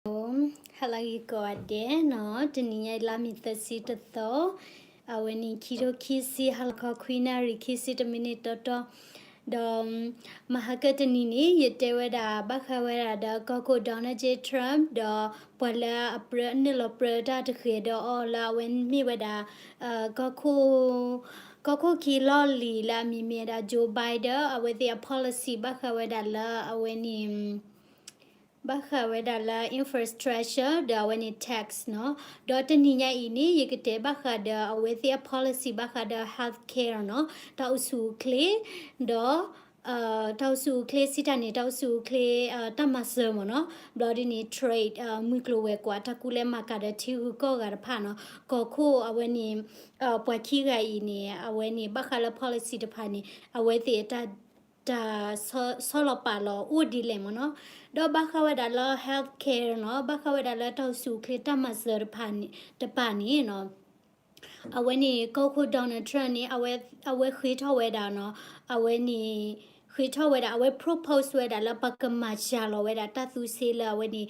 ဟါလၢအဂ့ၤကိးဂၤဒဲးနီၤ, တနံၤညါအံၤလါမ့ၤသၢဆံတသီ, အဝဲန့ၣ် ခံထိခံဆံ ဟါလီၤခီ ခွံနၣ်ရံၣ် ခံဆံတမံးနံးတီတီ, ဒီး မဟါကတနံၤန့ၣ် ယတဲဝဲဒၣ် ဘၣ်ဃးဝဲဒၣ်ဒီး ကီၢ်ခိၣ် Donald J Trump ဒီး ပှၤလၢအပြၢ နုာ်လီၤပြၢတၢ်တဃဲၤဒီးအီၤလၢအဝဲမ့ၢ်ဝဲဒၣ် ကီၢ်ခိၣ် ကီၢ်ခိၣ်ခံလီၢ်လံၤလၢအမံၤမ့ၢ်ဝဲဒၣ် Joe Biden အဝဲသ့ၣ်အ policy ဘၣ်ဃးဝဲဒၣ်လၢအဝဲန့ၣ် ဘၣ်ဃးဝဲဒၣ်လၢ infrastructure ဒီးအဝဲန့ၣ် tax နီၤ, ဒီးတနံၤညါအံၤန့ၣ် ယကတဲဘၣ်ဃးဒီးအဝဲသ့ၣ်အ policy ဘၣ်ဃးဒီး health care နီၤ, တၢ်အိၣ်ဆူၣ်အိၣ်ချ့, ဒီး တၢ်အိၣ်ဆူၣ်အိၣ်ချ့စံးတၢ်န့ၣ် တၢ်အိၣ်ဆူၣ်အိၣ်ချ့ တၢ်မၤစၢၤမ့ၢ်နီၤ, ဘျီဒ်န့ၣ် trade မုၢ်ကျိၤဝဲၤကွာ် တၢ်ကူၣ်လဲၤမၤကၤဒီးထံဂုၤကီၢ်ဂၤတဖၣ်နီၤ, ကီၢ်ခိၣ်အဝဲန့ၣ် ပှၤခံဂၤအံၤန့ၣ် အဝဲန့ၣ် ဘၣ်ဃးလၢ policy တဖၣ်န့ၣ် အဝဲသ့ၣ်တၢ် တၢ်ဆီလီၤပာ်လီၤအိၣ်ဒ်လဲၣ်မ့ၢ်နီၤ, ဒီးဘၣ်ဃးဝဲဒၣ်လၢ health care နီၤ, ဘၣ်ဃးဝဲဒၣ်လၢတၢ်အိၣ်ဆူၣ်အိၣ်ချ့တၢ်မၤစၢၤတဖၣ်န့ၣ် တပၤန့ၣ်နီၤ အဝဲန့ၣ် ကီၢ်ခိၣ် Donald Trump န့ၣ် အဝဲဃ့ထီၣ်ဝဲဒၣ်နီၤ, အဝဲန့ၣ် ဃ့ထီၣ်ဝဲဒၣ် အဝဲ propose ဝဲဒၣ်လၢပကမၤစှၤလီၤဝဲဒၣ်တၢ်သူစ့လၢအဝဲန့ၣ်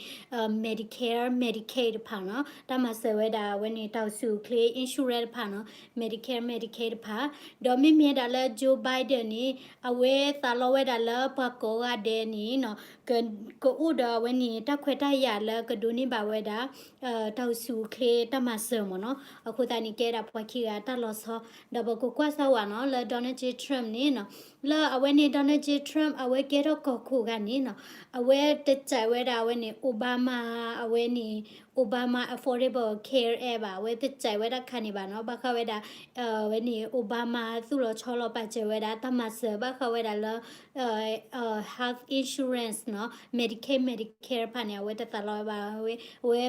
Medicare Medicaid တဖၣ်နီၤ, တၢ်မၤစၢၤဝဲဒၣ်အဝဲန့ၣ် တၢ်အိၣ်ဆူၣ်အိၣ်ချ့ insurance တဖၣ်နီၤ, Medicare Medicaid တဖၣ်, ဒီးမ့မ့ၢ်ဒၣ်လၢ Joe Biden န့ၣ် အဝဲသးလီဝဲဒၣ်လၢပှၤကိးဂၤဒဲးန့ၣ်နီၤ ကအိၣ်ဒီးအဝဲန့ၣ် တၢ်ခွဲးတၢ်ယာ်လၢကဒိးန့ၢ်ဘၣ်ဝဲဒၣ် တၢ်အိၣ်ဆူၣ်အိၣ်ချ့တၢ်မၤစၢၤမ့ၢ်နီၤ, အဃိသတးန့ၣ် ကဲဒၣ်ပှၤခံဂၤတၢ်လီၤဆီ, ဒီးပကကွၢ်စၢ်ဝဲနီၤ လၢ Donald J Trump န့ၣ်နီၤ, လၢအဝဲန့ၣ် Donald J Trump အဝဲကဲထီၣ်ကီၢ်ခိၣ်အခါန့ၣ်နီၤ, အဝဲတစဲးဝဲဒၣ်အဝဲန့ၣ် Obama အဝဲန့ၣ် Obama Affordable Care Act ဘၣ်, အဝဲတစဲးဝဲဒၣ်ခါန့ၣ်ဘၣ်နီၤ, ဘၣ်ဃးဝဲဒၣ် အဝဲန့ၣ် Obama သူၣ်လီၤဆီလီၤပာ်စၢၤဝဲဒၣ် တၢ်မၤစၢၤဘၣ်ဃးဝဲဒၣ်လၢ health insurance နီၤ, Medicaid Medicare တဖၣ်န့ၣ် အဝဲတသးလီဘၣ်, အဝဲ အဝဲ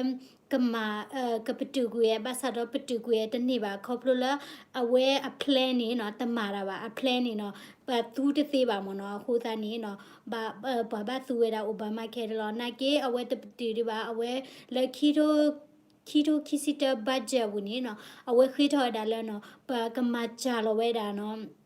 ကမၤ ကပတုာ်ကွံာ်ဝဲ ဘၣ်ဆၣ်ဒီးပတုာ်ကွံာ်ဝဲတန့ၢ်ဘၣ် ခီဖျိလၢ အဝဲအ plan န့ၣ်နီၤ တမၤတၢ်ဘၣ်, အ plan န့ၣ်နီၤ ပသူတသ့ဘၣ်မ့ၢ်နီၤ, အဃိသတးန့ၣ်နီၤ ပှၤဘၣ်သူဝဲဒၣ် Obamacare လီၤ, နာ်က့အဝဲတပတုာ်ဒံးဘၣ်, အဝဲလၢ ခံထိခံဆံတၢ budget ပူၤန့ၣ်နီၤ အဝဲဃ့ထီၣ်ဝဲဒၣ်လၢနီၤ ပကမၤစှၤလီၤဝဲဒၣ်နီၤ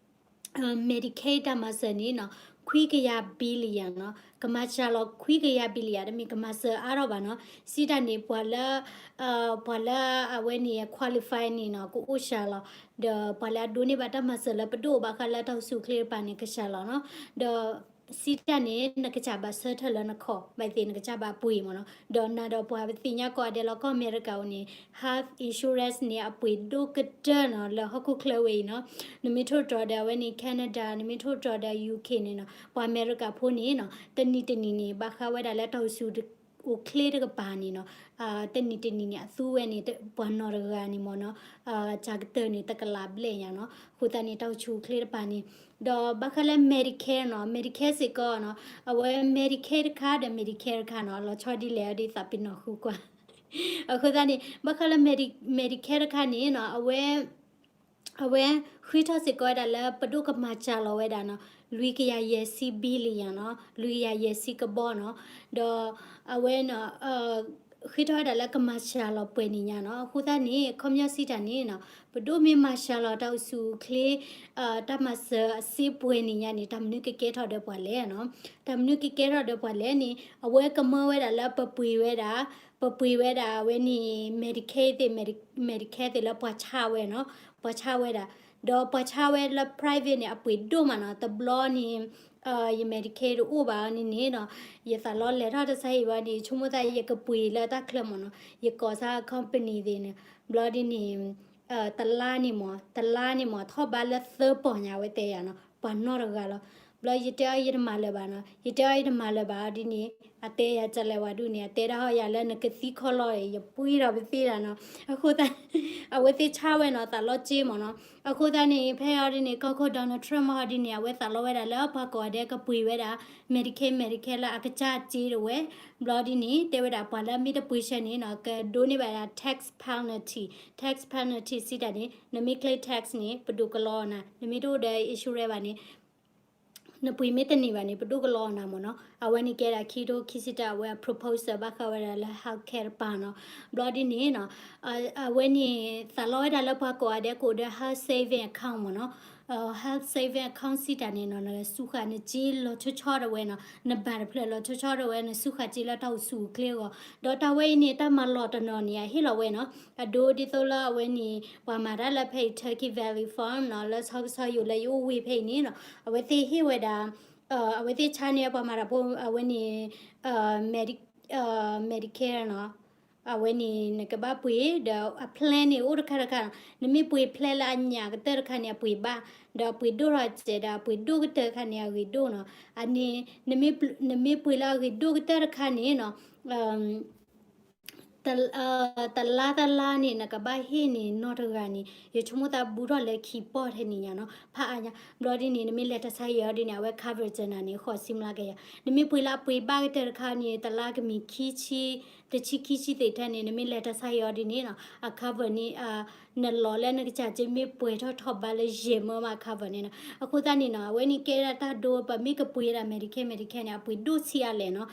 Medicaid တၢ်မၤစၢၤန့ၣ်နီၤ ခွံကယၤ billion နီၤ, ကမၤစှၤလီၤခွံကယၤ billion တမ့ၢ်ကမၤစၢၤအါထီၣ်ဘၣ်နီၤ, စံးတၢ်န့ၣ် ပှၤလၢ ပှၤလၢအဝဲန့ၣ် qualify န့ၣ်နီၤ ကအိၣ်စှၤလီၤ, ဒီးပှၤလၢအဒိးန့ၢ်ဘၣ်တၢ်မၤစၢၤလၢပဒိၣ်ဘၣ်ဃးလၢတၢ်အိၣ်ဆူၣ်အိၣ်ချ့တဖၣ်န့ၣ် ကစှၤလီၤနီၤ, ဒီး စံးတၢ်န့ၣ် နကစၢ်ဘၣ်ဆၢထၢၣ်လၢနခီၣ် ဘၣ်သ့ၣ်နကစၢ်ဘၣ်ပှ့ၤမ့ၢ်နီၤ, ဒီးနၤဒီးပှၤပသ့ၣ်ညါကိးဂၤဒဲးလီၤ ကီၢ်အမဲရကၤအံၤန့ၣ် health insurance န့ၣ် အပှ့ၤဒိၣ်ကတၢၢ်နီၤ လၢဟီၣ်ခိၣ်ချၢဝဲအံၤနီၤ, နမ့ၢ်ထိၣ်သတြီၤဒီးအဝဲန့ၣ် Canada နမ့ၢ်ထိၣ်သတြီၤဒီး UK န့ၣ်နီၤ ပှၤအမဲရကၤဖိန့ၣ်နီၤ တနံၤတနံၤန့ၣ် ဘၣ်ဃးဝဲဒၣ်လၢတၢ်အိၣ်ဆူၣ် အိၣ်ချ့တကပၤန့ၣ်နီၤ, တနံၤတနံၤန့ၣ် အသူဝဲန့ၣ် ပှၤနီၢ်တဂၤန့ၣ်မ့ၢ်နီၤ, ကၢ်ကတၢၢ်န့ၣ် တကလးဘျဲၣ်ညါနီၤ, အဃိသတးန့ၣ် တၢ်အိၣ်ဆူၣ်အိၣ်ချ့တကပၤန့ၣ်, ဒီးဘၣ်ဃးလၢ Medicare နီၤ, Medicare စ့ၢ်ကီးနီၤ, အဝဲ Medicare တခါဒီး Medicare တခါနီၤ, လီၤဆီဒ်လဲၣ်ဒ်သိးပနီၢ်ဃုကွၢ် အဃိသတးန့ၣ် ဘၣ်ဃးလၢ Medi- Medicare တခါန့ၣ်နီၤ, အဝဲ အဝဲဃ့ထီၣ်စ့ၢ်ကီးဝဲဒၣ်လၢပဒိၣ်ကမၤစှၤလီၤဝဲဒၣ်နီၤ, လွံၢ်ကယၤယဲၢ်ဆံ billion နီၤ, လွံၢ်ကယၤယဲၢ်ဆံကဘီနီၤ, ဒီးအဝဲနီၤ ဃ့ထီၣ်ဝဲဒၣ်လၢကမၤစှၤလီၤပှဲၤနံၣ်ညါနီၤ, အဃိသတးန့ၣ် ခီပညီစံးတၢ်န့ၣ်နီၤ, ပဒိၣ်မ့ၢ်မၤစှၤလီၤတၢ်အိၣ်ဆူၣ်အိၣ်ချ့ တၢ်မၤစၢၤအစ့ပှဲၤနံၣ်ညါန့ၣ် တၢ်မနုၤကကဲထီၣ်ဒီးပှၤလဲၣ်နီၤ, တၢ်မနုၤကကဲထီၣ်ဒီးပှၤလဲၣ်န့ၣ် အဝဲကမၢဝဲဒၣ်လၢပပှ့ၤဝဲဒၣ် ပပှ့ၤဝဲဒၣ်အဝဲန့ၣ် Medicaid သ့ၣ် Medi- Medicare သ့ၣ်လၢပှၤဆါဝဲနီၤ, ပှၤဆါဝဲဒၣ်, ဒီးပှၤဆါဝဲလၢ private န့ၣ် အပှ့ၤဒိၣ်မးနီၤ, တဘျီန့ၣ် ယ Medicaid တအိၣ်ဘၣ်အီၤန့ၣ်န့ၣ်နီၤ, ယသးလီလဲၤထီၣ်တၢ်ဆါဟံၣ်ဘၣ်န့ၣ် ဆိကမိၣ်သးယကပှ့ၤလၢတၢ်ချၢမ့ၢ်နီၤ, ယကိးစၢ် company သ့ၣ်န့ၣ်, ဘျီဒ်န့ၣ် တလါန့ၣ်မ့ၢ် တလါန့ၣ်မ့ၢ် ထီၣ်ဘးလၢသၢပီၢ်ညါ အဝဲတဲယၤနီၤ, ပှၤနီတဂၤလီၤ. ဘျီယတဲအီၤယတမၤလၢၤဘၣ်နီၤ, ယတဲအီၤယတမၤလၢၤဘၣ်အီၤဒ်န့ၣ်, အတဲယၤကလဲၤဝဲဒၣ်န့ၣ် အတဲဒၣ်ဟီယၤလၢနကသံခီလီၤအံၤ ယပှ့ၤထီၣ်ပသ့ဒၣ်နီၤ, အဃိသတး အဝဲသ့ၣ်ဆါဝဲနီၤ သးလီစ့မ့ၢ်နီၤ, အဃိသတးန့ၣ် ဖဲအံၤဒ်န့ၣ် ကီၢ်ခိၣ် Donald Trump ဟီဒ်န့ၣ် အဝဲသးလီဝဲဒၣ်လၢပှၤကိးဂၤဒဲးကပှ့ၤဝဲဒၣ် Medicaid Medicare လၢအကစၢ်စ့တဝဲ, ဘျီဒ်န့ၣ် တဲဝဲဒၣ်ပှၤလၢမ့ၢ်တပှ့ၤဆၢန့ၣ်နီၤ ကဒိးန့ၢ်ဘၣ်ဒၣ် tax penalty, tax penalty စံးတၢ်န့ၣ် နမ့ၢ် claim tax န့ၣ် ပဒိၣ်ကလီအီၤနၤ, နမ့ၢ်တအိၣ်ဒီး insurance ဘၣ်န့ၣ် နပှ့ၤမ့ၢ်တန့ၢ်ဘၣ်န့ၣ် ပဒိၣ်ကလီအီၤနၤမ့ၢ်နီၤ, အဝဲန့ၣ်ကဲဒၣ်ခံထိခံဆံတၢ အဝဲအ proposal ဘၣ်ဃးဝဲဒၣ်လၢ health care တပၤနီၤ, ဘျီဒ်န့ၣ်နီၤ, အဝဲန့ၣ် သးလီဝဲဒၣ်လၢပှၤကိးဂၤဒဲးကအိၣ်ဒီး health saving account မ့ၢ်နီၤ, health saving account စံးတၢ်န့ၣ်နီၤ နစူးဃာ်နစ့လီၤဆီဆီဒၣ်ဝဲနီၤ, နဘၣ်တဖျၢၣ်လီၤဆီဆီဒၣ်ဝဲ နစူးဃာ်စ့လၢတၢ်အိၣ်ဆူၣ်အိၣ်ချ့အဂီၢ်, ဒီးတၢ်ဝဲအံၤန့ၣ် တၢ်မၤလီၢ်တနီၤန့ၣ် အဟ့ၣ်လီၤဝဲနီၤ, အဒိဒ်သိးလၢအဝဲန့ၣ် ပှၤမၤတၢ်လၢဖဲအံၤ Turkey Valley Farm နီၤ လၢဆီကဆီယိာ်လၢယအိၣ်ဝ့ၢ်ဖဲအံၤန့ၣ်နီၤ အဝဲသ့ၣ်ဟ့ၣ်ဝဲဒၣ် အဝဲသ့ၣ်ဆါန့ၢ် ပှၤမၤတၢ်ဖိ အဝဲန့ၣ် Medi- Medicare နီၤ, အဝဲန့ၣ်နကဘၣ်ပှ့ၤဒီးအ plan န့ၣ် အိၣ်တခါတခါနီၤ, နမ့ၢ်ပှ့ၤ plan လၢအညၣ်ကတၢၢ်တခါန့ၣ် အပှ့ၤဘၣ်, ဒီးအပှ့ၤဒိၣ်ထီၣ်စဲးဒီး အပှ့ၤဒိၣ်ကတၢၢ်တခါန့ၣ် အဂ့ၤဒိၣ်နီၤ, အန့ၣ် နမ့ၢ်ပှ့ၤလၢအဂ့ၤဒိၣ်ကတၢၢ်တခါန့ၣ်နီၤ တလါတလါန့ၣ် နကဘၣ်ဟ့ၣ်န့ၣ် နီၢ်တဂၤန့ၣ် ယဆိကမိၣ်သးဘူးထီၣ်လၢခံပီၢ်ထဲန့ၣ်ညါနီၤ, ဖးအါညါ, ဘျီဒ်န့ၣ် နမ့ၢ်လဲၤတၢ်ဆါဟံၣ်အီၤဒ်န့ၣ် အဝဲ cover စၢၤနၤန့ၣ် ဃိးဆံမျးကယၤ, နမ့ၢ်ပှ့ၤလၢအပှ့ၤဘၣ်ကတၢၢ်တခါန့ၣ် တလါကမံၤခံဆံ, တဆံခံဆံသ့ၣ်ထဲန့ၣ် နမ့ၢ်လဲၤတၢ်ဆါဟံၣ်အီၤဒ်န့ၣ်နီၤ အ cover န့ၣ် နလီၢ်လၢနကစၢ်စ့မ့ၢ်ပှဲၤထီၣ်ထီၣ်ဘးလၢ ယဲၢ်မၢမး cover န့ၣ်နီၤ, အဃိသတးန့ၣ်နီၤ အဝဲန့ၣ်ကဲဒၣ်တၢ်ဒိ ပမ့ၢ်ကပှ့ၤဒၣ် Medicare Medicare န့ၣ် အပှ့ၤဒိၣ်ဆံးအါလဲၣ်နီၤ,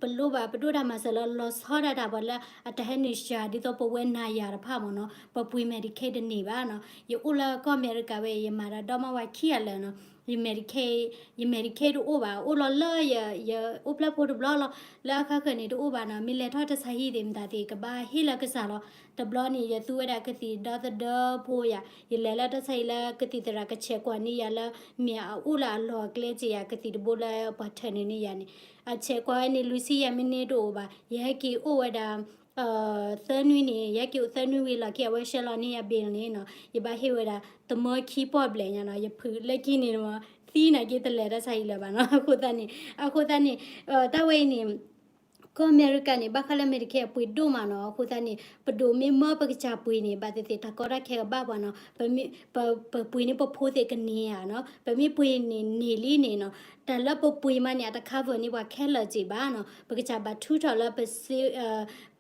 ပလိၣ်ဘၣ် ပဒိၣ်တၢ်မၤစၢၤလၢ လီၤဆီဒၣ်တၢ်ပှၤလၢ အတဟဲနုာ်စှၤ ဒ်သိးပဝဲနၤယၤတဖၣ်မ့ၢ်နီၤ, ပပှ့ၤ Medicare တန့ၢ်ဘၣ်နီၤ, ယအိၣ်လၢကီၢ်အမဲရကၤဝဲ ယမၤတၢ်ဒီမါဝၤခံဂၤလၢာ်နီၤ, ယ Medicare ယ Medicare တအိၣ်ဘၣ်, အိၣ်လီၤလၢယ ယအိၣ်ဖျဲၣ်ဖိတဘျီလီၤ, လၢအခါဃၢၤန့ၣ်တအိၣ်ဘၣ်နီၤ, မ့ၢ်လဲၤထီၣ်တၢ်ဆါဟံၣ်သ့ၣ်မတၤသ့ၣ် ကဘၣ်ဟ့ၣ်လၢကစၢ်လီၤ, တဘျီန့ၣ် ယသူဝဲဒၣ်ကသံၣ်ဒီသဒၢဖိယၤ, ယလဲၤလၢတၢ်ဆါဟံၣ်လၢကသံၣ်သရၣ်ကဆဲးကွၢ်န့ၢ်ယၤလၢ မ့ၢ်အအိၣ်လၢအလီၢ်အကျဲက့ၤယၤ ကသံၣ်တဘိလၢပှၤထၢနုာ်န့ၢ်ယၤန့ၣ်, အဆဲးကွၢ်ဝဲန့ၣ် လွံၢ်ဆံယဲၢ်မံးနံးတအိၣ်ဘၣ်, ယဟဲက့ၤအိၣ်ဝဲဒၣ် သၢနွံန့ၣ် ယဟဲက့ၤအိၣ်သၢနွံဝံၤလီၢ်ခံ အဝဲဆှၢလီၤန့ၢ်ယၤ bill န့ၣ်နီၤ, ယဘၣ်ဟ့ၣ်ဝဲဒၣ် တမၢခံပီၢ်ဘျဲၣ်ညါနီၤ, ယဖုးလၢခံန့ၣ်မး သံနာ်က့တလဲၤတၢ်ဆါဟံၣ်လၢၤဘၣ်နီၤ, အဃိသတးန့ၣ် အဃိသတးန့ၣ် တၢ်ဝဲအံၤန့ၣ် ကီၢ်အမဲရကၤန့ၣ် ဘၣ်ဃးလၢ Medicare အပှ့ၤဒိၣ်မးနီၤ, အဃိသတးန့ၣ် ပဒိၣ်မ့ၢ်မၢပကစၢ်ပှ့ၤန့ၣ် ဘၣ်သ့ၣ်သ့ၣ်တၢ်ကီတၢ်ခဲကဘၣ်ပှၤနီၤ, ပမ့ၢ် ပ ပပှ့ၤန့ၢ်ပဖိသ့ၣ်ကန့ၢ်ဧါနီၤ, ပမ့ၢ်ပှ့ၤန့ၢ်န့ၢ်လံန့ၣ်နီၤ, တၢ်လၢပပှ့ၤမးန့ၣ် အတ cover န့ၢ်ပှၤခဲလၢာ်က့ၤဘၣ်နီၤ, ပကစၢ်ဘၣ်ထုးထီၣ်လၢပစ့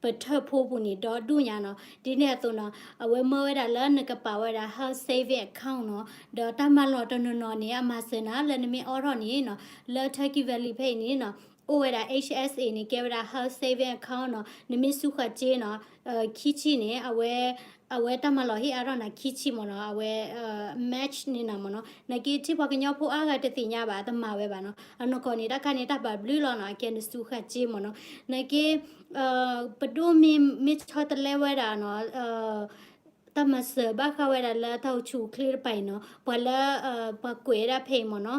ပထၢၣ်ဖိပူၤန့ၣ် ဒီဒူၣ်ညါနီၤ, ဒ်န့ၣ်အသိးနီၤ, အဝဲမၢဝဲဒၣ်လၢနကပာ်ဝဲဒၣ် health saving account နီၤ, ဒီးတၢ်မၤလီၢ်တနီၤနီၤန့ၣ် အမၤစၢၤနၤလၢနမ့ၢ်အိးထီၣ်န့ၣ်နီၤ, လၢ Turkey Valley ဖဲအံၤန့ၣ်နီၤ, အိၣ်ဝဲဒၣ် H S A န့ၣ် ကဲဝဲဒၣ် health saving account နီၤ, နမ့ၢ်စူးဃာ်စ့နီၤ, ခံဆံန့ၣ် အဝဲ အဝဲတၢ်မၤလီၢ်ဟ့ၣ်အါထီၣ်နၤခံဆံမ့ၢ်နီၤ, အဝဲ match န့ၢ်နၤမ့ၢ်နီၤ, နာ်က့ထံၣ်ပှၤကညီဖိအါဂၤတသ့ၣ်ညါဘၣ် တမၤဝဲဘၣ်နီၤ, အနီၢ်ကီၢ်န့ၣ် တၢ်ခါန့ၣ် တၢ်ဘၣ်ဘျုးလီၤနီၤ, အကဲနစူးဃာ်စ့မ့ၢ်နီၤ, နာ်က့ ပဒိၣ်မ့ၢ် မ့ၢ်ဆီတလဲဝဲဒၣ်နီၤ, တၢ်မၤစၢၤဘၣ်ဃးဝဲဒၣ်လၢတၢ်အိၣ်ဆူၣ်အိၣ်ချ့တပၤအံၤနီၤ, ပှၤလၢ ပှၤကွဲးဝဲဒၣ်ဖဲအံၤမ့ၢ်နီၤ,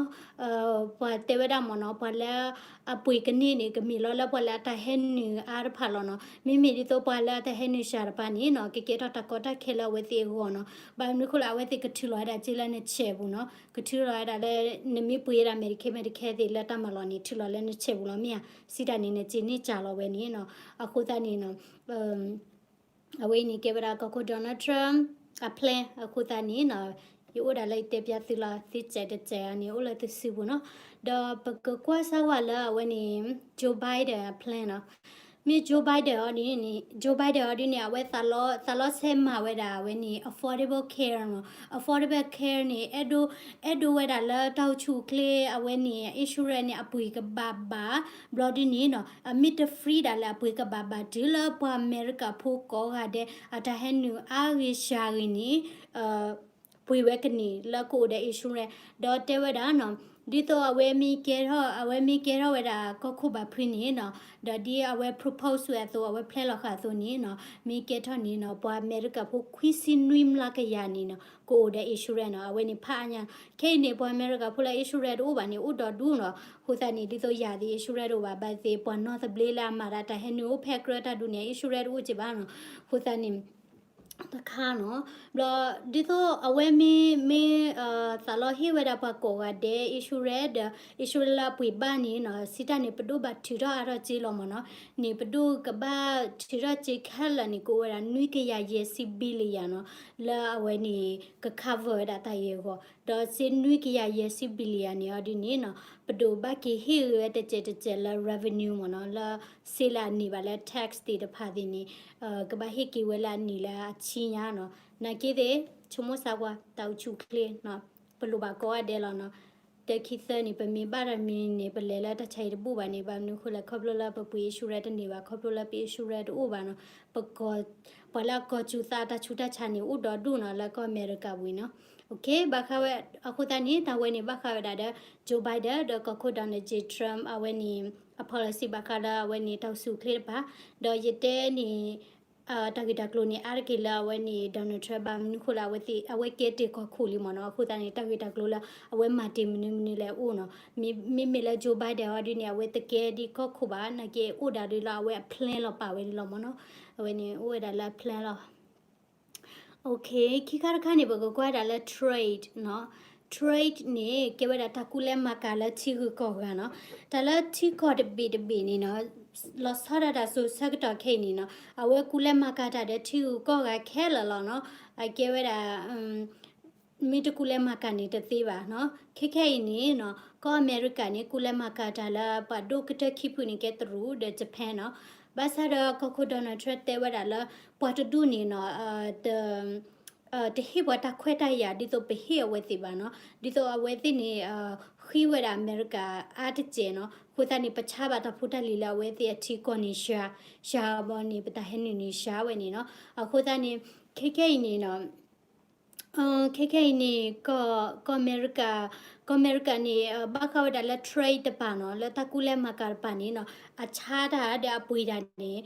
ပှၤတဲဝဲဒၣ်မ့ၢ်နီၤ, ပှၤလၢအပှ့ၤကန့ၢ်န့ၣ် ကမ့ၢ်လီၤလၢပှၤလၢအတၢ်ဟဲနုာ်အါတဖၣ်လီၤနီၤ, မ့မ့ၢ်ဒ်သိးပှၤလၢအတၢ်ဟဲနုာ်စှၤတပၤန့ၣ်နီၤ, ကကဲထီၣ်တၢ်ကီတၢ်ခဲလၢအဝဲသ့ၣ်အဂီၢ်နီၤ, ဘၣ်မနုၤဃိလၢအဝဲသ့ၣ်ကထုးလီၤဝဲဒၣ်စ့လၢနဆဲးပူၤနီၤ, ကထုးလီၤဝဲဒၣ်လၢ နမ့ၢ်ပှ့ၤဝဲဒၣ် Medicare Medicare သ့ၣ်လၢတၢ်မၤလီၢ်န့ၣ် ထုးလီၤလၢနဆဲးပူၤလီၤမ့ၢ်ဧါ, စံးတၢ်န့ၣ် နစ့န့ၢ်စှၤလီၤဝဲန့ၣ်နီၤ, အဃိသတးန့ၣ်နီၤ အဝဲအံၤန့ၣ် ကဲဝဲဒၣ်ကီၢ်ခိၣ် Donald Trump အ plan အဃိသတးန့ၣ်နီၤ, ယအိၣ်ဒၣ်လၢယတဲပျးသုလီၤ, သုစဲးတစဲးဧါန့ၣ် အိၣ်လၢသုစုပူၤနီၤ, ဒီးပကကွၢ်စၢ်ဝဲလၢအဝဲန့ၣ် Joe Biden အ plan နီၤ, မ့ၢ် Joe Biden အီၤဒ်န့ၣ်, Joe Biden အီၤဒ်န့ၣ် အဝဲသးလီ သးလီဆဲးမၤဝဲဒၣ်အဝဲန့ၣ် affordable care နီၤ, affordable care န့ၣ် အဲၣ်ဒိး အဲၣ်ဒိးဝဲဒၣ်လၢတၢ်အိၣ်ဆူၣ်အိၣ်ချ့အဝဲန့ၣ် insurance န့ၣ် အပှ့ၤကဘၣ်ဘၣ်, ဘျီဒ်န့ၣ်နီၤ, အမ့ၢ်တ free ဒၣ်လဲာ် အပှ့ၤကဘၣ်ဘၣ်တုၤလၢပှၤအမဲရကၤဖိကိးဂၤဒဲး အတၢ်ဟဲနုာ်အါဂ့ၤစှၤဂ့ၤန့ၣ် ပှ့ၤဝဲကန့ၢ်လၢကအိၣ်ဒီး insurance ဒီးတဲဝဲဒၣ်နီၤ, ဒ်သိးအဝဲမ့ၢ်ကဲထီၣ် အဝဲမ့ၢ်ကဲထီၣ်ဝဲဒၣ်ကီၢ်ခိၣ်ဘၣ်ဖုးန့ၣ်နီၤ, ဒီးဒ်အဝဲ propose ဝဲအသိး အဝဲ plan လီၤဃာ်အသိးန့ၣ်နီၤ, မ့ၢ်ကဲထီၣ်န့ၣ်နီၤ ပှၤအမဲရကၤဖိခွံဆံနွံမျးကယၤန့ၣ်နီၤ ကအိၣ်ဒီး insurance နီၤ, အဝဲန့ၣ်ဖးအါညါ, ခဲအံၤန့ၣ် ပှၤအမဲရကၤဖိလၢ insurance တအိၣ်ဘၣ်န့ၣ် အိၣ်ဒီဒူၣ်နီၤ, အဃိသတးန့ၣ် ဒ်သိးယၤသ့ၣ် insurance တအိၣ်ဘၣ် ဘၣ်သ့ၣ် ပှၤနီၢ်သဘျ့လၢအမၤတၢ်တၢ်ဟဲနုာ်အိၣ်ဖဲအကြၢးတၢ်ဒုးန့ၣ် insurance တအိၣ်က့ဘၣ်နီၤ, အဃိသတးန့ၣ် တခါနီၤ, ဘျီ ဒ်သိးအဝဲမ့ၢ် မ့ၢ် သးလီဟ့ၣ်ဝဲဒၣ်ပှၤကိးဂၤဒဲး insurance ဒီး insurance လၢအပှ့ၤဘၣ်န့ၣ်နီၤ, စံးတၢ်န့ၣ် ပဒိၣ်ဘၣ်ထုးထီၣ်အါထီၣ်စ့လီၤမ့ၢ်နီၤ, န့ၣ်ပဒိၣ်ကဘၣ်ထုးထီၣ်စ့ခဲလၢာ်န့ၣ် ကအိၣ်ဝဲဒၣ်နွံကယၤယဲၢ်ဆံ billion နီၤ, လၢအဝဲန့ၣ် က cover ဝဲဒၣ်တၢ်အံၤအဂီၢ်, ဒီးစ့နွံကယၤယဲၢ်ဆံ billion န့ၣ်အီၤဒ်န့ၣ်နီၤ, ပဒိၣ်ဘၣ်က့ၤဟ့ၣ်ဂ့ၤဝဲတစဲးတစဲးလၢ revenue မ့ၢ်နီၤ, လၢစ့လၢအန့ၢ်ဘၣ်လၢ tax သ့ၣ်တဖၣ်သ့ၣ်န့ၣ် ကဘၣ်ဟ့ၣ်က့ၤဝဲလၢအနံၣ်လၢအဆံညါနီၤ, နာ်က့သ့ၣ် ဆိကမိၣ်စၢ်ကွၢ် တၢ်အိၣ်ဆူၣ်အိၣ်ချ့နီၤ, ပလိၣ်ဘၣ်ကိးဂၤဒဲးလီၤနီၤ, တၢခံသၢန့ၣ် ပမ့ၢ်ဘၣ်တၢ်မံၤန့ၣ် ပလဲၤလၢတၢ်ဆါဟံၣ်တဘူၣ်ဘၣ်န့ၣ်, ဘၣ်မနုၤအဃိလဲၣ် ခီဖျိလၢပပှ့ၤ insurance တန့ၢ်ဘၣ်, ခီဖျိလၢပ insurance တအိၣ်ဘၣ်နီၤ, ပ ပှၤလၢအကီၢ်စူၤသးအတၢ်ဆူးတၢ်ဆါန့ၣ် အိၣ်ဒီဒူၣ်နီၤ လၢကီၢ်အမဲရကၤပူၤအံၤနီၤ, ဘၣ်ဃးဝဲ အဃိသတးန့ၣ် တၢ်ဝဲန့ၣ် ဘၣ်ဃးဝဲဒၣ်ဒီး Joe Biden ဒီးကီၢ်ခိၣ် Donald J Trump အဝဲန့ၣ် အ policy ဘၣ်ဃးလၢအဝဲန့ၣ် တၢ်အိၣ်ဆူၣ်အိၣ်ချ့တဖၣ်, ဒီးယတဲန့ၣ် တၢ်ဂ့ၢ်တၢ်ကျိၤန့ၣ် အါတက့ၢ်လၢအဝဲန့ၣ် Donald Trump ဘၣ်မနုၤဃိလၢအဝဲသ့ၣ် အဝဲကဲတ့ၢ်ကီၢ်ခိၣ်လံမ့ၢ်နီၤ, အဃိသတးန့ၣ် တၢ်ဂ့ၢ်တၢ်ကျိၤလၢအဝဲမၤတ့ၢ်မနုၤမနုၤလဲၣ်အိၣ်နီၤ, မ့မ့ၢ်လၢ Joe Biden အီၤဒ်န့ၣ် အဝဲတကဲဒ်ကီၢ်ခိၣ်ဘၣ်, နာ်က့အိၣ်ဒၣ်ဒ်လီၤ အဝဲအ plan လီၤပာ်ဝဲဒ်လီၤမ့ၢ်နီၤ, အဝဲန့ၣ်အိၣ်ဝဲဒၣ်လၢအ plan လီၤ. ခံခါတခါန့ၣ် ပကကွၢ်ဒၣ်လၢ trade နီၤ, trade န့ၣ် ကဲဝဲဒၣ်တၢ်ကူၣ်လဲၤမၤကၤလၢထံဂုၤကီၢ်ဂၤနီၤ, တၢ်လၢထံကီၢ်တဘ့ၣ်တဘ့ၣ်န့ၣ်နီၤ, လီၤဆီဒၣ်တၢ်စိၤဆၢကတီၢ်ခဲအံၤန့ၣ်နီၤ, အဝဲကူၣ်လဲၤမၤကၤတၢ်ဒီးထံဂုၤကီၢ်ဂၤခဲလၢာ်လီၤနီၤ, အကဲဝဲဒၣ် မ့ၢ်တကူၣ်လဲၤမၤကၤန့ၣ်တသ့ဘၣ်နီၤ, ခဲခဲအံၤန့ၣ်နီၤ ကီၢ်အမဲရကၤန့ၣ် ကူၣ်လဲၤမၤကၤတၢ်လၢပှၤဒိၣ်ကတၢၢ်ခံဖုန့ၣ် ကဲတရူးဒီး Japan နီၤ, ဘၣ်ဆၣ်ဒီးကီၢ်ခိၣ် Donald Trump တဲဝဲဒၣ်လၢ ပှၤတဒူၣ်န့ၣ်နီၤ တဟ့ၣ်ပှၤတၢ်ခွဲးတၢ်ယာ်ဒ်သိးပဟ့ၣ်အဝဲသ့ၣ်ဘၣ်နီၤ, ဒ်သိးအဝဲသ့ၣ်န့ၣ် ဃ့ဝဲဒၣ်အမဲရကၤအါတစဲးနီၤ, အဃိသတးန့ၣ် ပဆါဘၣ်တၢ်ဖိတၢ်လံၤလၢအဝဲသ့ၣ်အထံကီၢ်န့ၣ် ရှၤ, ရှၤဘီန့ၣ် ပတၢ်ဟဲနုာ်န့ၣ် ရှၤဝဲန့ၣ်နီၤ, အဃိသတးန့ၣ် ခဲခဲအံၤန့ၣ်နီၤ ခဲခဲအံၤန့ၣ် ကီၢ်အမဲရကၤ, ကီၢ်အမဲရကၤန့ၣ် ဘၣ်ဃးဝဲဒၣ်လၢ trade တပၤနီၤ, လၢတၢ်ကူၣ်လဲၤမၤကၤတပၤန့ၣ်နီၤ, အဆါတၢ်ဒီးအပှ့ၤတၢ်န့ၣ်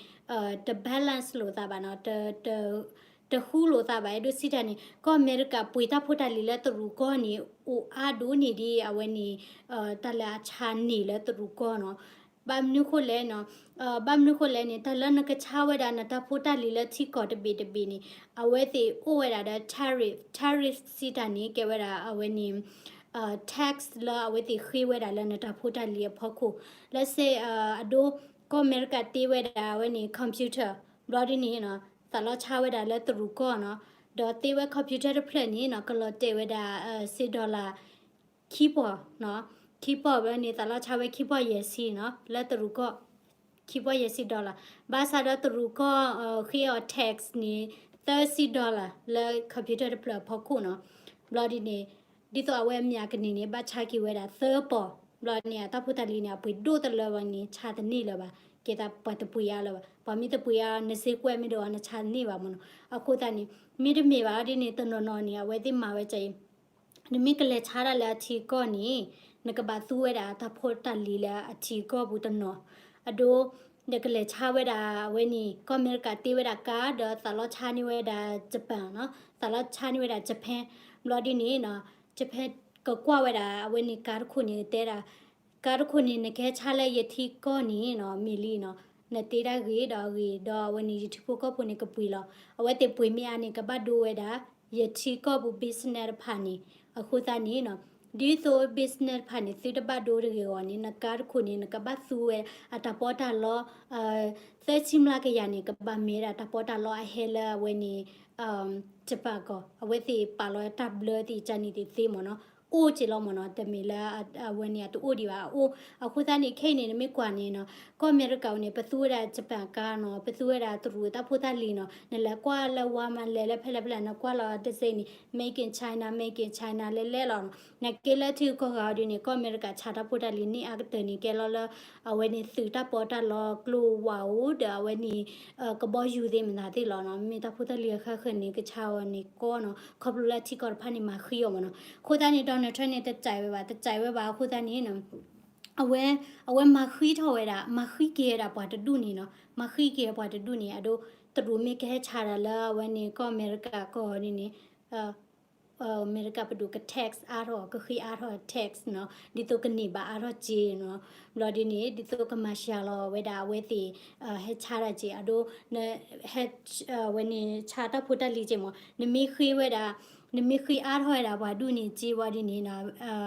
တ balance လိာ်သးဘၣ်နီၤ, တဃူလိာ်သးဘၣ်, အဲၣ်ဒိးစံးတၢ်န့ၣ် ကီၢ်အမဲရကၤပှ့ၤတၢ်ဖိတၢ်လံၤလၢတရူးကီၢ်န့ၣ် အိၣ်အါဒိၣ်န့ၢ်ဒ်အဝဲန့ၣ် တၢ်လၢအဆါန့ၢ်လၢတရူးကီၢ်နီၤ, ဘၣ်မနုၤဃိလဲၣ်နီၤ, ဘၣ်မနုၤဃိလဲၣ်န့ၣ် တၢ်လၢနကဆါဝဲဒၣ်နတၢ်ဖိတၢ်လံၤလၢထံကီၢ်တဘ့ၣ်တဘ့ၣ်န့ၣ် အဝဲသ့ၣ်အိၣ်ဝဲဒၣ်ဒီး tariff, tariff စံးတၢ်န့ၣ် ကဲဝဲဒၣ်အဝဲန့ၣ် tax လၢအဝဲသ့ၣ်ဃ့ဝဲဒၣ်လၢနတၢ်ဖိတၢ်လံၤအဖီခိၣ်, လၢစ့ အဒိ ကီၢ်အမဲရကၤတ့ဝဲဒၣ်အဝဲန့ၣ် computer ဘျီဒ်န့ၣ်နီၤ, သးလီၤဆါဝဲဒၣ်လၢတရူးကီၢ်နီၤ, ဒီးတ့ဝဲ computer တဖျၢၣ်န့ၣ်နီၤ ကလီၤတဲာ်ဝဲဒၣ် စ့ dollar ခံပီၢ်, ခံပီၢ်ဘျီန့ၣ် သးလီၤဆါဝဲခံပီၢ်ယဲၢ်ဆံနီၤ လၢတရူးကီၢ်, ခံပီၢ်ယဲၢ်ဆံ dollar, ဘၣ်ဆၣ်ဒီးတရူးကီၢ် ဃ့အီၤ tax န့ၣ် သၢဆံ dollar လၢ computer တဖျၢၣ်အဖီခိၣ်နီၤ, ဘျီဒ်န့ၣ် ဒ်သိးအဝဲအမ့ၢ်အကန့ၢ်န့ၣ် ဘၣ်ဆါက့ၤဝဲဒၣ်သၢပီၢ်, ဘျီန့ၣ် အတၢ်ဖိတၢ်လံၤန့ၣ် အပှ့ၤဒိၣ်တလၢဘၣ်န့ၣ် ဆါတန့ၢ်လၢၤဘၣ်, ကဲသးပှၤတပှ့ၤအါလၢၤဘၣ်, ပှၤမ့ၢ်တပှ့ၤအါ နစ့ကွဲးမ့ၢ်ဒိၣ်အါ နဆါတန့ၢ်ဘၣ်မ့ၢ်နီၤ, အဃိသတးန့ၣ် မ့တမ့ၢ်ဘၣ်ဒ်န့ၣ် တနီၤနီၤန့ၣ် အဝဲသ့ၣ်မၤဝဲဒ်အံၤ နမ့ၢ်ကလဲၤဆါတၢ်လၢအထံကီၢ်န့ၣ် နကဘၣ်သူဝဲဒၣ်တၢ်ဖိတၢ်လံၤလၢအထံကီၢ်ပူၤတနီၤ, အဒိ နကလဲၤဆါဝဲဒၣ်အဝဲန့ၣ် ကီၢ်အမဲရကၤတ့ဝဲဒၣ်ကါ ဒီးသးလီၤဆါန့ၢ်ဝဲဒၣ် Japan နီၤ, သးလီၤဆါန့ၢ်ဝဲဒၣ် Japan, ဘျီဒ်န့ၣ်နီၤ Japan ကကွၢ်ဝဲဒၣ်အဝဲန့ၣ်ကါတခိၣ်န့ၣ် တဲဒၣ် ကါတခိၣ်န့ၣ် နကဟဲဆါလၢယထံကီၢ်န့ၣ်နီၤ မ့ၢ်လံနီၤ, နတ့ဒၣ်ဂ့ၤဒီးအဂ့ၤ ဒီးအဝဲန့ၣ် ယထံဖိကီၢ်ဖိန့ၣ် ကပှ့ၤလီၤ. အဝဲသ့ၣ်ပှ့ၤမ့ၢ်အါန့ၣ် ကဘၣ်ဒိဝဲဒၣ် ယထံကီၢ်ပူၤ business တဖၣ်န့ၣ်, အဃိသတးန့ၣ်နီၤ ဒ်သိး business တဖၣ်န့ၣ် သုတဘၣ်ဒိတဂ့ၤအဂီၢ်န့ၣ် နကါတခိၣ်န့ၣ် နကဘၣ်သူဝဲအတၢ်ပီးတၢ်လီ သၢဆံမျးကယၤန့ၣ် ကဘၣ်မ့ၢ်ဒၣ်တၢ်ပီးတၢ်လီအဟဲလၢအဝဲန့ၣ် Japan ကီၢ်, အဝဲသ့ၣ်ပာ်လီၤတၢ်ဘျၢသ့ၣ်ကန့ၣ်သ့ၣ်သ့မ့ၢ်နီၤ, အိၣ်က့ၤလီၤမ့ၢ်နီၤ, တမ့ၢ်လၢအဝဲန့ၣ်အတအိၣ်ဒံးဘၣ်, အအိၣ်, အဃိသတးန့ၣ် ခဲအံၤန့ၣ် နမ့ၢ်ကွၢ်န့ၣ်နီၤ ကီၢ်အမဲရကၤန့ၣ် ပသူဝဲဒၣ် Japan ကါနီၤ, ပသူဝဲဒၣ်တရူးတၢ်ဖိတၢ်လံၤနီၤ, နလဲၤကွၢ်လၢ Walmart လဲၤလၢဖဲလဲၣ်ဖဲလဲၣ် နကွၢ်လီၤတစ့န့ၣ် Made in China, Made in China လဲၤလဲၤလီၤနီၤ, နကဲလၢထံဂုၤကီၢ်ဂၤအီၤဒ်န့ၣ် ကီၢ်အမဲရကၤဆါတၢ်ဖိတၢ်လံၤန့ၢ်အါကတၢၢ်န့ၣ် ကဲလီၤလၢ အဝဲန့ၣ်သုးတၢ်ပီးတၢ်လီကျိဝၣ်ဧိၤ ဒီးအဝဲန့ၣ် ကဘီယူၤသ့ၣ်မတၤသ့ၣ်လီၤနီၤ, မ့ၢ်တၢ်ဖိတၢ်လံၤအဃၢၤဃၢၤန့ၣ် ကဆါအီၤန့ၣ်ကီနီၤ, ခီဖျိလၢထံကီၢ်တဖၣ်န့ၣ် မၤဃံအီၤမ့ၢ်နီၤ, အဃိသတးန့ၣ် Donald Trump န့ၣ် တကြိုက်ဝဲဘၣ်, တကြိုက်ဝဲဘၣ်အဃိသတးန့ၣ် အဝဲ, အဝဲမၤဃံထီၣ်ဝဲဒၣ်, မၤဃံက့ၤဝဲဒၣ်ပှၤတဒူၣ်န့ၣ်နီၤ, မၤဃံက့ၤပှၤတဒူၣ်န့ၣ် အဒိ တရူးမ့ၢ်ကဟဲဆါတၢ်လၢအဝဲန့ၣ် ကီၢ်အမဲရကၤကီၢ်ဒ်န့ၣ် အမဲရကၤပဒိၣ်က tax အါထီၣ် ကဃ့အါထီၣ် tax နီၤ, ဒ်သိးကန့ၢ်ဘၣ်အါထီၣ်စ့နီၤ, ဘျီဒ်န့ၣ် ဒ်သိးကမၤစှၤလီၤဝဲဒၣ်အဝဲသ့ၣ် ဟဲဆါတၢ်စ့ အဒိ နဟဲ ဝဲန့ၣ် ဆါတၢ်ဖိတၢ်လံၤစ့မ့ၢ် နမ့ၢ်ဃ့ဝဲဒၣ် နမ့ၢ်ဃ့အါထီၣ်ဝဲဒၣ်ပှၤဒူၣ်န့ၣ်စ့ဝံၤဒ်န့ၣ်နီၤ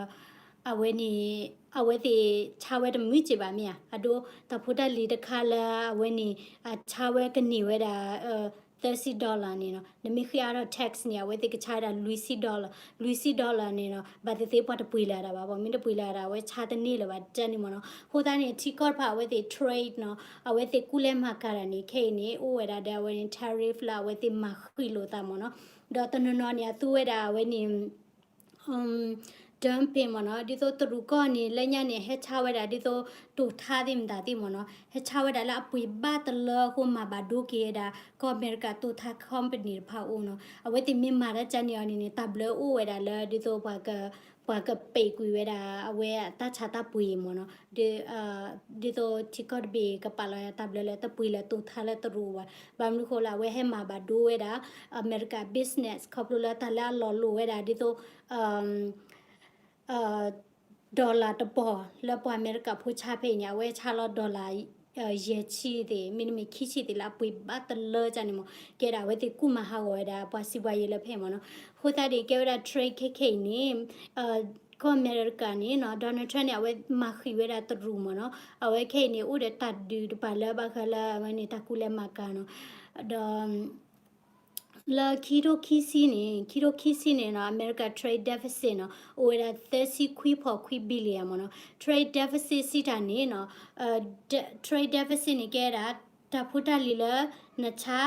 အဝဲန့ၣ် အဝဲသ့ၣ်ဆါဝဲတမုာ်စ့ဘၣ်မ့ၢ်ဧါ, အဒိ တၢ်ဖိတၢ်လံၤတခါလၢအဝဲန့ၣ် အဆါဝဲကန့ၢ်ဝဲဒၣ် သၢဆံ dollar န့ၣ်နီၤ, နမ့ၢ်ဃ့အါထီၣ် tax န့ၣ် အဝဲသ့ၣ်ကဆါဝဲဒၣ် လွံၢ်ဆံ dollar, လွံၢ်ဆံ dollar န့ၣ်နီၤ ဘၣ်သ့ၣ်သ့ၣ်ပှၤတပှ့ၤလၢၤဒၣ်ဘၣ်, ပှၤမ့ၢ်တပှ့ၤလၢၤဒၣ် အဝဲဆါတန့ၢ်လၢၤဘၣ် တၢ်န့ၣ်မ့ၢ်နီၤ, အဃိသတးန့ၣ် ထံကီၢ်တဖၣ်အဝဲသ့ၣ် trade နီၤ အဝဲသ့ၣ်ကူၣ်လဲၤမၤကၤတၢ်န့ၣ် ခဲအံၤန့ၣ် အိၣ်ဝဲဒၣ်ဒီးအဝဲန့ၣ် tariff လၢအဝဲသ့ၣ်မၤဃံလိာ်သးမ့ၢ်နီၤ, ဒီးတနီၤနီၤန့ၣ် အသူဝဲဒၣ်အဝဲန့ၣ် trade dumping မ့ၢ်နီၤ, ဒ်သိးတရူးကီၢ်န့ၣ် လၢညါန့ၣ် ဟဲဆါဝဲဒၣ်ဒ်သိးတိၤထါသ့ၣ်မတၤသ့ၣ်မ့ၢ်နီၤ, ဟဲဆါဝဲဒၣ်လၢအပှ့ၤဘၣ်တလၢအဃိ မၤဘၣ်ဒိက့ၤဝဲဒၣ် ကီၢ်အမဲရကၤတိၤထါ company တဖၣ်အအိၣ်နီၤ. အဝဲသ့ၣ်မ့ၢ်မၤတၢ်ကန့ၣ်အီၤန့ၣ်န့ၣ် တၢ်ဘျၢအိၣ်ဝဲဒၣ်လၢဒ်သိးပှၤက ပှၤကပဲာ်ကွံာ်ဝဲဒၣ်အဝဲအတၢ်ဆါတၢ်ပှ့ၤမ့ၢ်နီၤ, ဒ်သိးထံကီၢ်တဘ့ၣ်ကပာ်လီၤတၢ်ဘျၢလၢတပှ့ၤလၢတိၤထါလၢတရူးဘၣ်. ဘၣ်မနုၤဃိလၢအဝဲဟဲမၤဘၣ်ဒိဝဲဒၣ် အမဲရကၤ business ခီဖျိလၢတၢ်လၢအလီၤလိၤဝဲဒၣ်ဒ်သိး dollar တပီၤလၢပှၤအမဲရကၤဖိဆါဖဲအံၤန့ၣ် အဝဲဆါလီၤ dollar ယဲၢ်ဆံသ့ၣ် မ့တမ့ၢ်ခံဆံသ့ၣ်လၢအပှ့ၤဘၣ်တလၢကန့ၣ်မ့ၢ် ကဲဒၣ်အဝဲသ့ၣ်ကူၣ်မၤဟးဂီၤဝဲဒၣ် ပှၤစံးပှၤယဲလၢဖဲမ့ၢ်နီၤ. အဃိသတးဒ်ကဲဝဲဒၣ် trade ခဲခဲအံၤန့ၣ် ကီၢ်အမဲရကၤန့ၣ်နီၤ Donald Trump န့ၣ် အဝဲမၤဃံးဝဲဒၣ်တရူးမ့ၢ်နီၤ, အဝဲခဲအံၤန့ၣ် အိၣ်ဒီးတၢ်ဒုးတပၤလၢဘၣ်ဃးလၢအဝဲန့ၣ်တၢ်ကူလဲၤမၤကၤနီၤ, ဒီး လၢခံထိခံဆံန့ၣ် ခံထိခံဆံန့ၣ်နီၤ အမဲရကၤ trade deficit နီၤ အိၣ်ဝဲဒၣ်သၢဆံခွံဖီခွံ billion မ့ၢ်နီၤ. trade deficit စံးတၢ်န့ၣ်နီၤ trade deficit န့ၣ်ကဲဒၣ် တၢ်ဖိတၢ်လံၤလၢနဆါ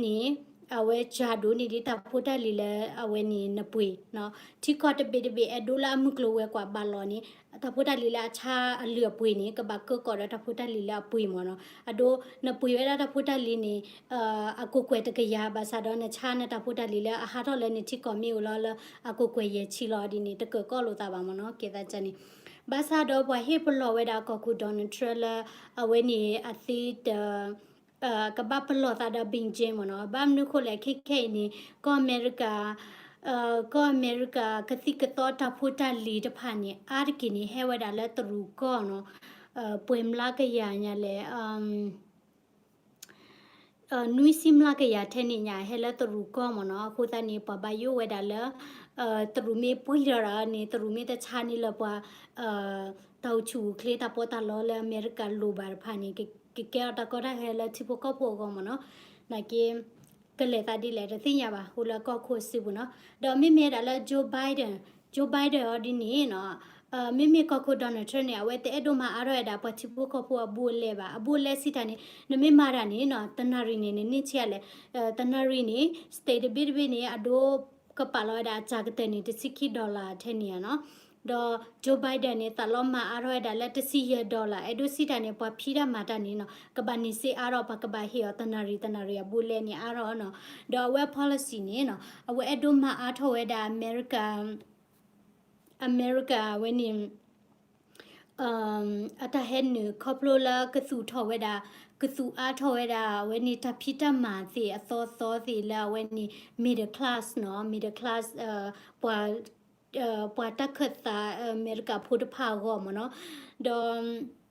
န့ၣ် အဝဲစှၤဒိၣ်န့ၢ်ဒံးတၢ်ဖိတၢ်လံၤလၢအဝဲန့ၣ်နပှ့ၤနီၤ. ထံကီၢ်တဘ့ၣ်တဘ့ၣ်အဲၣ်ဒိးလၢအမုၢ်ကျိၤဝဲၤကွာ်ဘၣ်လီၤန့ၣ် တၢ်ဖိတၢ်လံၤလၢအဆါအလုၢ်အပှ့ၤန့ၣ် ကဘၣ်ကၢကီၢ်ဒီးတၢ်ဖိတၢ်လံၤလၢအပှ့ၤမ့ၢ်နီၤ. အဒိ နပှ့ၤဝဲဒၣ်တၢ်ဖိတၢ်လံၤန့ၣ် အကိၢ်ကွဲၢ်တကယၤ ဘၣ်ဆၣ်ဒီးနဆါနတၢ်ဖိတၢ်လံၤလၢအဟးထီၣ်လၢနထံကီၢ်မ့ၢ်အိၣ်လီၤလၢအကိၢ်ကွဲၢ်ယဲၢ်ဆံလီၤဒ်န့ၣ် တကၢၤကီၢ်လိာ်သးဘၣ်မ့ၢ်နီၤ ကဲသးကန့ၣ်. ဘၣ်ဆၣ်ဒီးပှၤဟ့ၣ်ပလီၢ်ဝဲဒၣ်ကီၢ်ခိၣ် Donald Trump လၢအဝဲန့ၣ်အသ့တ ကဘၣ်ပလီၢ်သးဒီး Beijing မ့ၢ်နီၤ. ဘၣ်မနုၤဃိလဲၣ် ခဲခဲအံၤန့ၣ် ကီၢ်အမဲရကၤ ကီၢ်အမဲရကၤကသံၣ်ကသီတၢ်ဖိတၢ်လံၤတဖၣ်န့ၣ် အါတက့ၢ်န့ၣ် ဟဲဝဲဒၣ်လၢတရူးကီၢ်နီၤ ပှဲၤမျးကယၤညါလဲၣ် နွံဆံမျးကယၤထဲန့ၣ်ညါ ဟဲလၢတရူးကီၢ်မ့ၢ်နီၤ. အဃိသတးန့ၣ် ပှၤဘၣ်ယိၣ်ဝဲဒၣ်လၢ တရူးမ့ၢ်ပှံၢ်ထီၣ်ဒီးန့ၣ် တရူးမ့ၢ်တဆါန့ၢ်လၢပှၤ တၢ်အိၣ်ဆူၣ်အိၣ်ချ့တၢ်ပီးတၢ်လီလၢအမဲရကၤလိၣ်ဘၣ်တဖၣ်န့ၣ် ကကဲထီၣ်တၢ်ကီတၢ်ခဲလၢထံဖိကီၢ်ဖိအဂီၢ်မ့ၢ်နီၤ. နာ်က့ ကလဲၤသးဒ်လဲၣ်တသ့ၣ်ညါဘၣ် အိၣ်လၢကီၢ်ခိၣ်စုပူၤနီၤ. ဒီးမ့မ့ၢ်ဒၣ်လၢ Joe Biden, Joe Biden အီၤဒ်န့ၣ်နီၤ မ့မ့ၢ်ကီၢ်ခိၣ် Donald Trump န့ၣ် အဝဲတအဲၣ်ဒိးမၤအါထီၣ်ဝဲဒၣ်ပှၤထံဖိကီၢ်ဖိအဘူးအလဲဘၣ်. အဘူးအလဲစံးတၢ်န့ၣ် နမ့ၢ်မၤတၢ်န့ၣ်နီၤ တနၣ်ရံၣ်န့ၣ် နန့ၢ်ဆံးလဲၣ် တနၣ်ရံၣ်န့ၣ် state တဘ့ၣ်တဘ့ၣ်န့ၣ် အဒိကပာ်လီၤဝဲဒၣ်အစှၤကတၢၢ်န့ၣ် တဆံခံ dollar ထဲန့ၣ်ဧါနီၤ. ဒီး Joe Biden န့ၣ် သးလီမၤအါထီၣ်ဝဲဒၣ်လၢတဆံယဲၢ် dollar အဲၣ်ဒိးစံးတၢ်န့ၣ် ပှၤဖံးတၢ်မၤတၢ်န့ၣ်နီၤ ကဘၣ်န့ၢ်စ့အါထီၣ် ပှၤကဘၣ်ဟ့ၣ်အီၤတနၣ်ရံၣ်တနၣ်ရံၣ်အဘူးအလဲန့ၣ်အါထီၣ်နီၤ. ဒီးအဝဲ policy န့ၣ်နီၤ အဝဲအဲၣ်ဒိးမၤအါထီၣ်ဝဲဒၣ်အမဲရကၤ အမဲရကၤဝဲန့ၣ် အတၢ်ဟဲနုာ်ခီဖျိလၢကသူၣ်ထီၣ်ဝဲဒၣ် ကသူၣ်အါထီၣ်ဝဲဒၣ်အဝဲန့ၣ် တၢ်ဖံးတၢ်မၤသ့ၣ်အသီသီသ့ၣ်လၢအဝဲန့ၣ် middle class နီၤ middle class ပှၤ ပှၤတၢ်ခၢၣ်သးအမဲရကၤဖိတဖၣ်အဂီၢ်မ့ၢ်နီၤ. ဒီး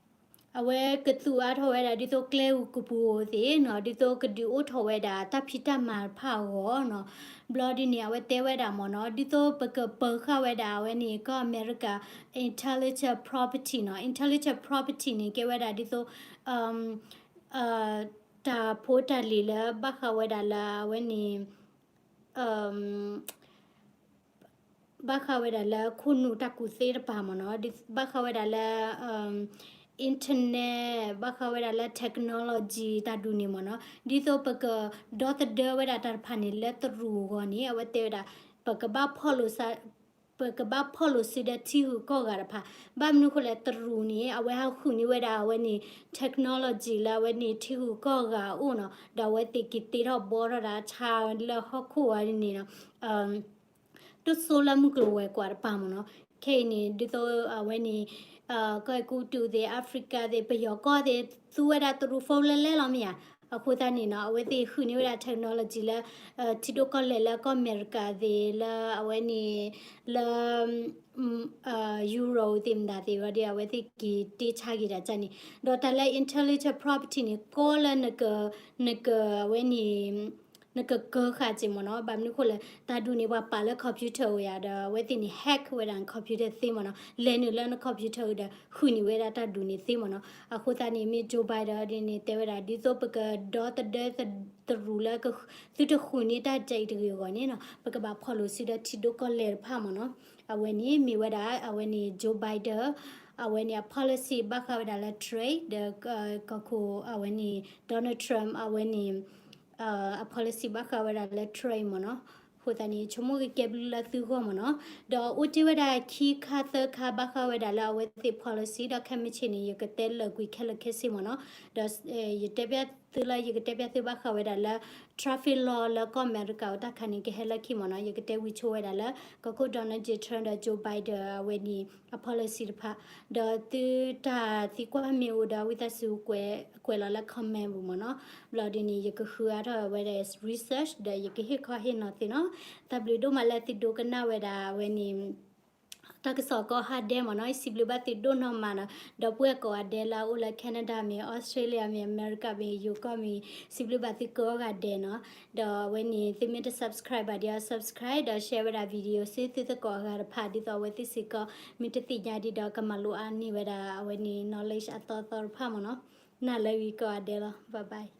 အဝဲကသူၣ်အါထီၣ်ဝဲဒၣ်ဒ်သိးကျဲဧိၤကပူၤဧိၤသ့ၣ်နီၤ ဒ်သိးကဒုးအိၣ်ထီၣ်ဝဲဒၣ်တၢ်ဖံးတၢ်မၤတဖၣ်အဂီၢ်နီၤ. ဘျီဒ်န့ၣ် အဝဲတဲဝဲဒၣ်မ့ၢ်နီၤ ဒ်သိးပကပၢၤဃာ်ဝဲဒၣ်အဝဲန့ၣ် ကီၢ်အမဲရကၤ intellectual property နီၤ intellectual property န့ၣ် ကဲဝဲဒၣ်ဒ်သိး တၢ်ဖိတၢ်လံၤလၢဘၣ်ဃးဝဲဒၣ်လၢအဝဲန့ၣ် ဘၣ်ဃးဝဲဒၣ်လၢခိၣ်နူာ်တၢ်ကူၣ်သ့တပၤမ့ၢ်နီၤ ဘၣ်ဃးဝဲဒၣ်လၢ internet ဘၣ်ဃးဝဲဒၣ်လၢ technology တၢ်ဒုးန့ၣ်မ့ၢ်နီၤ ဒ်သိးပကဒီသဒၢဝဲဒၣ်တၢ်တဖၣ်န့ၣ်လၢတရူးအဂီၢ်န့ၣ် အဝဲတဲဝဲဒၣ် ပကဘၣ်ဖီၣ်လိာ် ပကဘၣ်ဖီၣ်လိာ်စုဒီးထံဂုၤကီၢ်ဂၤတဖၣ် ဘၣ်မနုၤဃိလဲၣ် တရူးန့ၣ် အဝဲဟးဃုာ်န့ၢ်ဝဲဒၣ်အဝဲန့ၣ် technology လၢအဝဲန့ၣ်ထံဂုၤကီၢ်ဂၤအအိၣ်နီၤ ဒီးအဝဲသ့ၣ်က့ၤတ့ထီၣ်ဘှီထီၣ်ဒၣ်ဆါလၢဟီၣ်ခိၣ်ဝဲန့ၣ်နီၤ တစိလၢမုၢ်ကျိၤဝဲၤကွာ်တပၤမ့ၢ်နီၤ ခဲအံၤန့ၣ် ဒ်သိးအဝဲန့ၣ် ကီၢ်အဲၤကူပတူးသ့ၣ် Africa သ့ၣ် ပယီၤကီၢ်သ့ၣ် သူဝဲဒၣ်တရူး phone လဲလဲလီၤမ့ၢ်ဧါ အဃိသတးန့ၣ်နီၤ အဝဲသ့ၣ်ဃုာ်န့ၢ်ဝဲဒၣ် technology လၢ ထံဒိၣ်ကီၢ်လဲၢ်လၢကီၢ်အမဲရကၤသ့ၣ် လၢအဝဲန့ၣ် လၢ Europe သ့ၣ်မတၤသ့ၣ်ဝဲဒီး အဝဲသ့ၣ်က့ၤတ့ဆါက့ၤဒၣ်န့ၣ် ဒီးတၢ်လၢ intellectual property န့ၣ် ကီလၢ နက အဝဲန့ၣ် နကကၢဃာ်က့ၤမ့ၢ်နီၤ ဘၣ်မနုၤဃိလဲၣ် တၢ်ဒုးန့ၣ် ပှၤပာ်လၢ computer အိၣ်ယၤဒီး အဝဲသ့ၣ်န့ၣ် hack ဝဲဒၣ်န computer သ့မ့ၢ်နီၤ လဲၤနုာ်လၢန computer ဒီး ဃုာ်န့ၢ်ဝဲဒၣ်တၢ်ဒုးန့ၣ်သ့မ့ၢ်နီၤ အဃိသတးန့ၣ် မ့ၢ် Joe Biden ဒ်န့ၣ် တဲဝဲဒၣ် ဒ်သိးပကဒီသဒၢတရူးလၢ သုတဃုာ်န့ၢ်တၢ်ဒ်အံၤတဂ့ၤအဂီၢ်န့ၣ်နီၤ ပကဘၣ်ဖီၣ်လိာ်စုဒီးထံဒိၣ်ကီၢ်လဲၢ်တဖၣ်မ့ၢ်နီၤ အဝဲန့ၣ်မ့ၢ်ဝဲဒၣ် အဝဲန့ၣ် Joe Biden အဝဲန့ၣ် အ policy ဘၣ်ဃးဝဲဒၣ်လၢ trade ဒီး ကီၢ်ခိၣ် အဝဲန့ၣ် Donald Trump အဝဲန့ၣ် အ policy ဘၣ်ဃးဝဲဒၣ်လၢ trade မ့ၢ်နီၤ အဃိသတးန့ၣ် ဆိကမိၣ်ဂ့ၤကဲဘျုးလၢသုဂီၢ်မ့ၢ်နီၤ. ဒီးအိၣ်တ့ၢ်ဝဲဒၣ်ခံခါသၢခါဘၣ်ဃးဝဲဒၣ်လၢအဝဲသ့ၣ် policy ဒီးခဲမုၢ်ဆ့ၣ်န့ၣ် ယကတဲလၢာ်ကွံာ်ခဲလၢာ်ခဲဆ့မ့ၢ်နီၤ. ဒီး ယတဲပျၢ်သုလၢ ယကတဲပျၢ်သုဘၣ်ဃးဝဲဒၣ်လၢ traffic law လၢကီၢ်အမဲရကၤအတၢ်ခါန့ၣ် ကဟဲလၢခံမ့ၢ်နီၤ. ယကတဲဝံၤဆိဝဲဒၣ်လၢ ကီၢ်ခိၣ် Donald J Trump ဒီး Joe Biden အဝဲန့ၣ် အ policy တဖၣ် ဒီးသုတၢ်သံကွၢ်မ့ၢ်အိၣ်ဒီး ဝံသးစူၤကွဲးလီၤလၢ comment ပူၤမ့ၢ်နီၤ. ဘျီဒ်န့ၣ် ယကဃုအါထီၣ်ဝဲဒၣ် research ဒီးယကဟ့ၣ်ခီဟ့ၣ်နီၤသုနီၤ. တၢ်ဘျုးဒိၣ်မးလၢသုဒိကနၣ်ဝဲဒၣ်အဝဲန့ၣ် တၢ်ကစီၣ်ကိးဂၤဒဲးမ့ၢ်နီၤ. စံးဘျုးဘၣ်သုဒိၣ်နီၢ်မးနီၤ. ဒီပုၢ်ဝဲၢ်ကိးဂၤဒဲးလၢအအိၣ်လၢ Canada မ့ၢ် Australia မ့ၢ် America မ့ၢ် ယိၤကီၢ်မ့ၢ် စံးဘျုးဘၣ်သုကိးဂၤဒဲးနီၤ. ဒီးအဝဲန့ၣ် သုမ့ၢ်တ subscribe ဘၣ်ဒီး subscribe ဒီး share ဝဲဒၣ် video ဆူသုသကိးအဂၤတဖၣ် ဒ်သိးအဝဲသ့ၣ်စ့ၢ်ကီး မ့ၢ်တသ့ၣ်ညါဒံးဒီး ကမၤလိအါန့ၢ်ဝဲဒၣ်အဝဲန့ၣ် knowledge အသီသီတဖၣ်မ့ၢ်နီၤ. နၤလၢဂ့ၤကိးဂၤဒဲးလီၤ. Bye bye.